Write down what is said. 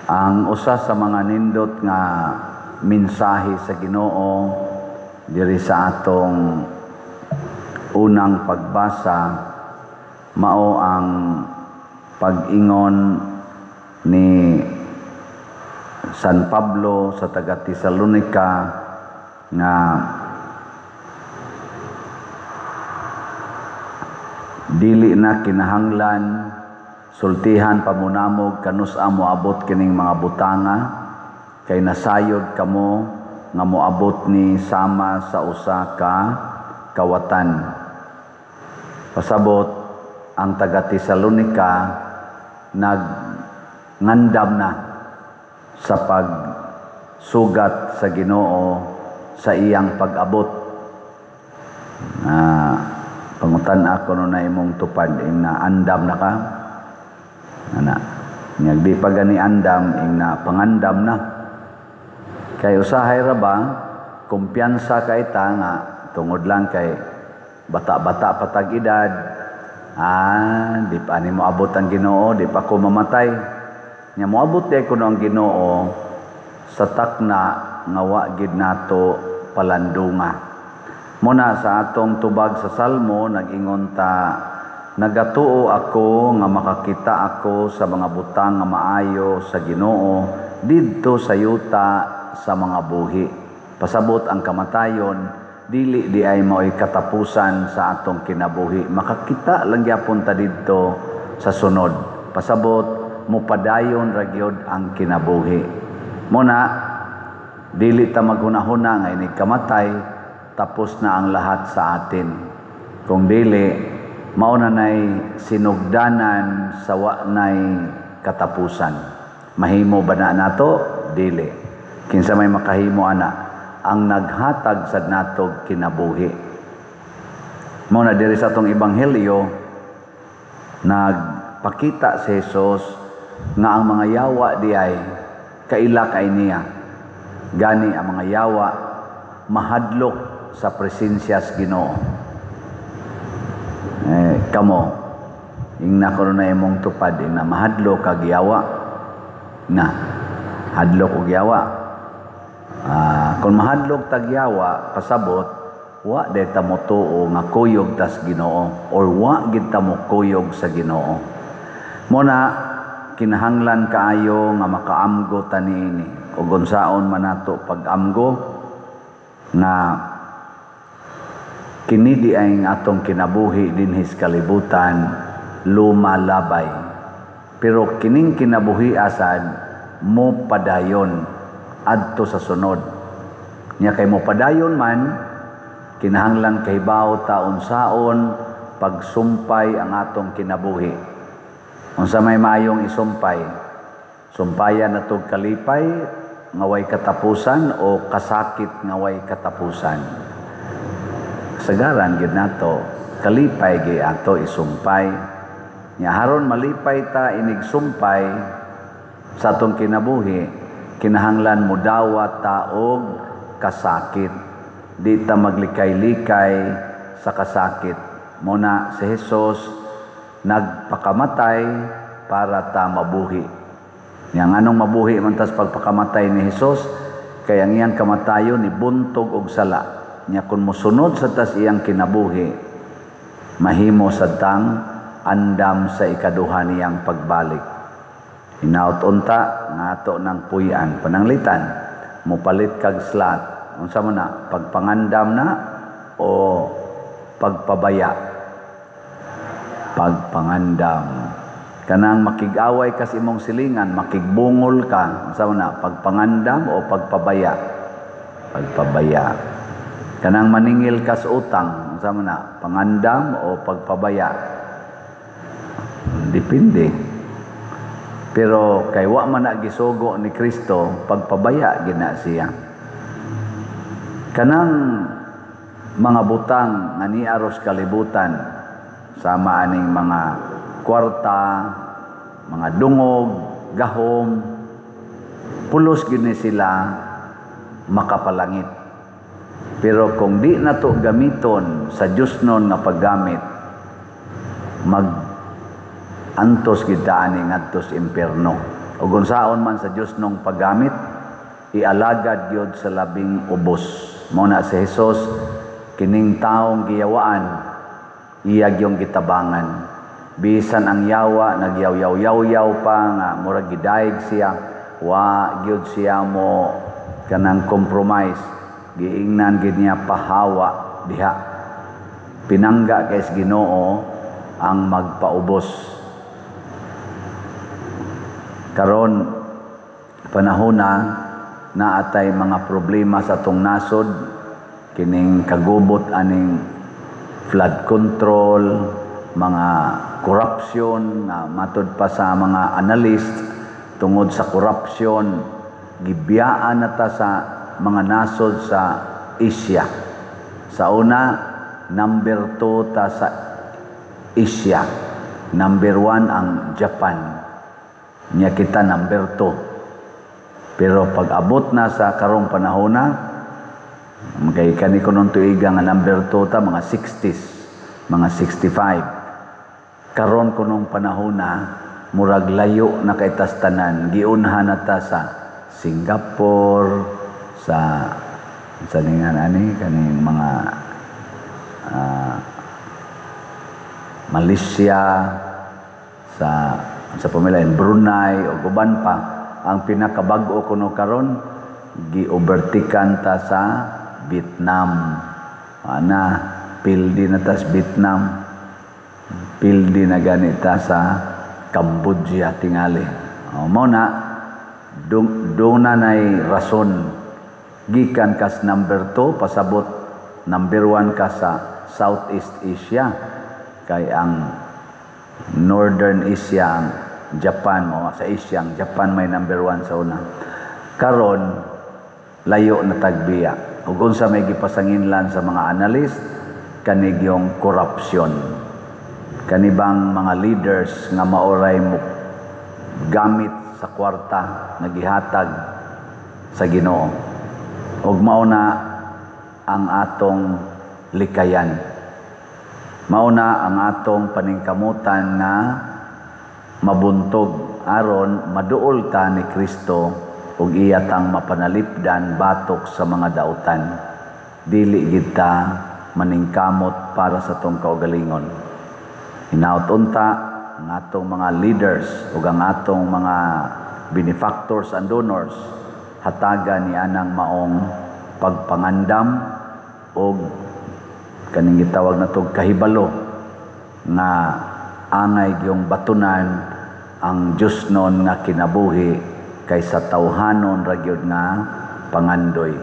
Ang usa sa mga nindot nga mensahe sa Ginoo diri sa atong unang pagbasa mao ang pag-ingon ni San Pablo sa taga Tesalonica nga dili na kinahanglan sultihan pamunamog kanus-a moabot kining mga butanga, kay nasayod kamo nga moabot ni sama sa usa ka kawatan. Pasabot, ang taga Tesalonica nagngandam na sa pagsugat sa Ginoo sa iyang pag-abot. Na pangutan ako no na imong tupad, ing na andam na ka ana nya, di pa gani andam, ing na pangandam na, kay usahay ra ba kumpiyansa kay ta nga tungod lang kay bata-bata pa tag edad, di pa ani moabot ang Ginoo, di pa ko mamatay. Nya moabot di kuno ang Ginoo sa takna nga wa gid nato palandunga. Muna sa atong tubag sa Salmo, nag-ingon ta, "Nagatuo ako nga makakita ako sa mga butang nga maayo sa Ginoo didto sa yuta sa mga buhi." Pasabot, ang kamatayon dili di ay mao'y katapusan sa atong kinabuhi. Makakita lang gyapon ta didto sa sunod. Pasabot, mupadayon ra gyud ang kinabuhi. Muna dili ta maghunahuna nga inig kamatay tapos na ang lahat sa atin. Kung dili, mao na nay sinugdanan sa wa nay katapusan. Mahimo ba na nato? Dili. Kinsa may makahimo ana? Ang naghatag sa natog kinabuhi. Mao na diri sa atong ebanghelyo, nagpakita si Jesus nga ang mga yawa di ay kaila kay niya. Gani ang mga yawa mahadlok sa presensya sa Ginoo. Eh, kamo, ing na kuno na imong tupad, ing na mahadlok kag yawa. Na, hadlok og yawa. Kung mahadlok tag yawa, pasabot, wa de ta motuo nga kuyog tas Ginoo or wa gid ta mo kuyog sa Ginoo. Muna kinahanglan kaayo nga makaamgo ta niini, ug unsaon man nato pag-amgo nga kini di ay ang atong kinabuhi dinhi sa kalibutan lumalabay. Pero kining kinabuhi asad mo padayon adto sa sunod. Nya kay mo padayon man, kinahanglan kahibaw ta unsaon pagsumpay ang atong kinabuhi. Unsa may maayong isumpay? Sumpayan natog kalipay nga way katapusan o kasakit nga way katapusan? Kasagaran gid nato, kalipay gi ato isumpay. Nya haron malipay ta inig sumpay sa atong kinabuhi, kinahanglan mudawat ta og kasakit. Di ta maglikay-likay sa kasakit. Muna si Jesus nagpakamatay para ta mabuhi. Nya nganong mabuhi man tas pagpakamatay ni Jesus? Kay ang iyang kamatayon ni buntog og sala. Nya kung mosunod sa tas iyang kinabuhi, mahimo sad tang andam sa ikaduha niyang pagbalik. Hinaut unta nga ato ng puy-an pananglitan mopalit kag slot, unsa man na, pagpangandam na o pagpabaya? Pagpangandam. Kanang makig-away kas imong silingan, makigbungol ka, unsa man na, pagpangandam o pagpabaya? Pagpabaya. Kanang maningil kas utang, unsa man na, pangandam o pagpabaya? Depende. Pero kay wa man na gisugo ni Kristo, pagpabaya gina siya. Kanang mga butang nga niaros kalibutan, sama aning mga kwarta, mga dungog, gahom, pulos gid ni sila makapalangit. Pero kung di na to gamiton sa Diyosnon nga paggamit, mag antos gid ta ani ngadto sa impierno. Ug unsaon man sa Dios nung paggamit, ialagad gyud sa labing ubos. Mao na si Jesus, kining taong giyawaan, iya gyung gitabangan. Bisan ang yawa nagyaw-yaw-yaw pa nga murag gidayeg siya, wa gyud siya mo kanang compromise. Giingnan gid niya, "Pahawa diha." Pinangga kay sa Ginoo ang magpaubos. Karon panahon na naatay mga problema sa atong nasod, kining kagubot aning flood control, mga corruption na matud pa sa mga analyst, tungod sa corruption gibiyaan na ta sa mga nasod sa Asia. Sa una, number 2 ta sa Asia. Number 1 ang Japan. Nya kita number 2. Pero pag abot na sa karong panahon na, kay kani kunon tuiga nga number 2 ta mga 60s, mga 65. Karon kunong panahon na, murag layo na kay tas tanan, giunhan na ta sa Singapore, sa ningan ani kaning mga Malaysia, sa pamilayan Brunei o uban pa. Ang pinakabag-o kuno karon, gi-overtaken ta sa Vietnam. Ana, pildi na ta sa Vietnam, pildi na ganita sa Cambodia tingali. O, mao na duna nay rason gikan kas number 2, pasabot number 1 ka sa Southeast Asia, kay ang Northern Asia ang Japan mo, sa Asia ang Japan may number 1 sa una. Karon layo na tagbiya. Ug unsa may gipasanginlan sa mga analyst, kanigyong corruption, kanibang mga leaders nga maoray mo gamit sa kwarta nga gihatag sa Ginoo. Ug mao na ang atong likayan, mao na ang atong paningkamutan nga mabuntog aron maduol ta ni Kristo ug iya tang mapanalipdan batok sa mga dautan. Dili gid ta maningkamot para sa atong kaugalingon. Hinaut unta ang atong mga leaders ug ang atong mga benefactors and donors hatagan ni anang maong pagpangandam og kaning gitawag natog kahibalo nga angay gyung batunan ang Diyosnon nga kinabuhi kaysa tawhanon ra gyud nga pangandoy.